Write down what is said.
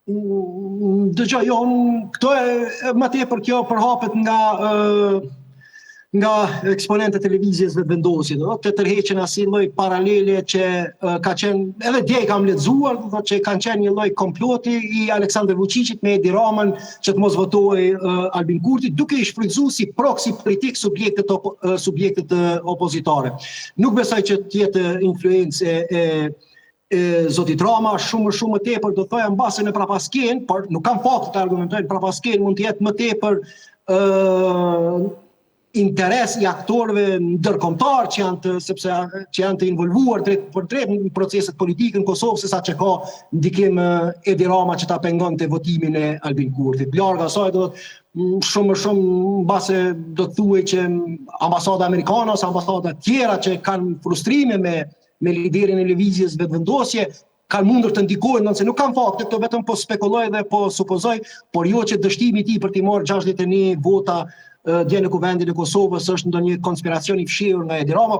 Dëgjoj, jo, unë këto e më tepër kjo përhapet nga nga eksponentët e lëvizjes Vetëvendosje, do të tërheqin asi lloj paralele që ka qenë edhe dje i kam lexuar, do thotë që kanë qenë një lloj komploti i Aleksandër Vuçiqit me Edi Ramën që të mos votohej Albin Kurti, duke i shfrytëzuar si proksi politik subjektet subjektet opozitare. Nuk besoj që të jetë influencë e, e e zotit Rama, shumë më shumë më tepër do thoja mbase në prapaskenë, por nuk kam fakte të argumentoj, në prapaskenë mund të jetë më tepër ë interes i aktorëve ndërkombëtar që janë të sepse që janë të involvuar drejt për drejt në proceset politike në Kosovë se sa që ka ndikim Edi Rama që ta pengonte votimin e Albin Kurtit. Larg asaj do të shumë më shumë mbase do të thuhej që ambasada amerikane ose ambasada tjera që kanë frustrime me me liderin e lëvizjes Vetëvendosje kanë mundur të ndikojnë, nëse nuk kam fakte, këto vetëm po spekuloj dhe po supozoj, por jo që dështimi i tij për t'i marrë 61 vota dje në Kuvendin e Kosovës është ndonjë konspiracion i fshehur nga Edi Rama.